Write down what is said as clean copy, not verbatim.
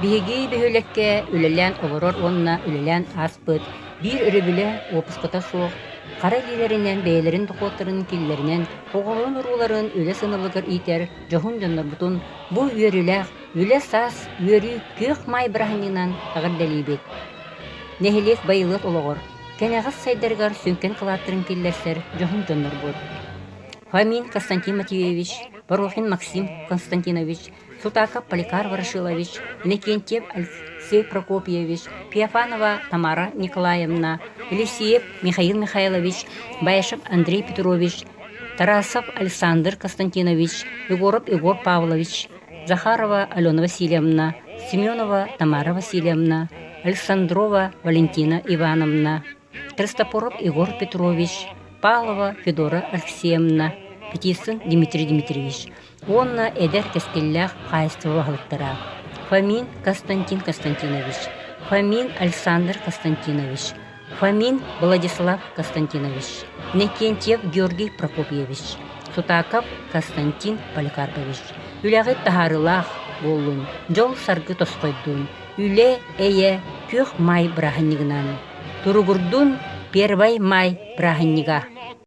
Биһиги бөһүөлэккэ үлэлээн олорор уонна үлэлээн ааспыт биир өрөбүлэ уоппуската суох, хара илиилэринэн бэйэлэрин дохуоттарын киллэринэн, оҕолорун-урууларын үлэ сыаналыгар иитэр дьоһун дьоннорбутун бу үөрүүлээх Үлэ саас үөрүү күөх маай бырааһынньыгынан эҕэрдэлиибит! Нэһилиэк байылыат олоҕор, кэнэҕэс сайдарыгар сүҥкэн кылааттарын киллэрсэр дьоһун дьоннорбут. Фомин Константин Матвеевич, Порохин Максим Константинович, Сутаков Поликар Ворошилович, Иннокентьев Алексей Прокопьевич, Феофанова Тамара Николаевна, Елисеев Михаил Михайлович, Баишев Андрей Петрович, Тарасов Александр Константинович, Егоров Егор Павлович, Захарова Алена Васильевна, Семенова Тамара Васильевна, Александрова Валентина Ивановна, Христофоров Егор Петрович, Павлова Федора Алексеевна, Петицын Дмитрий Дмитриевич уонна эдэр кэскиллээх хаһаайыстыба баһылыктара Фомин Константин Константинович, Фомин Александр Константинович, Фомин Владислав Константинович, Иннокентьев Георгий Прокопьевич, Сутаков Константин Поликарпович үлэҕит таһаарыылаах буоллун, дьол-саргы тосхойдун, үлэ, эйэ, күөх маай бырааһынньыгынан! Туругурдун Первай маай бырааһынньыга!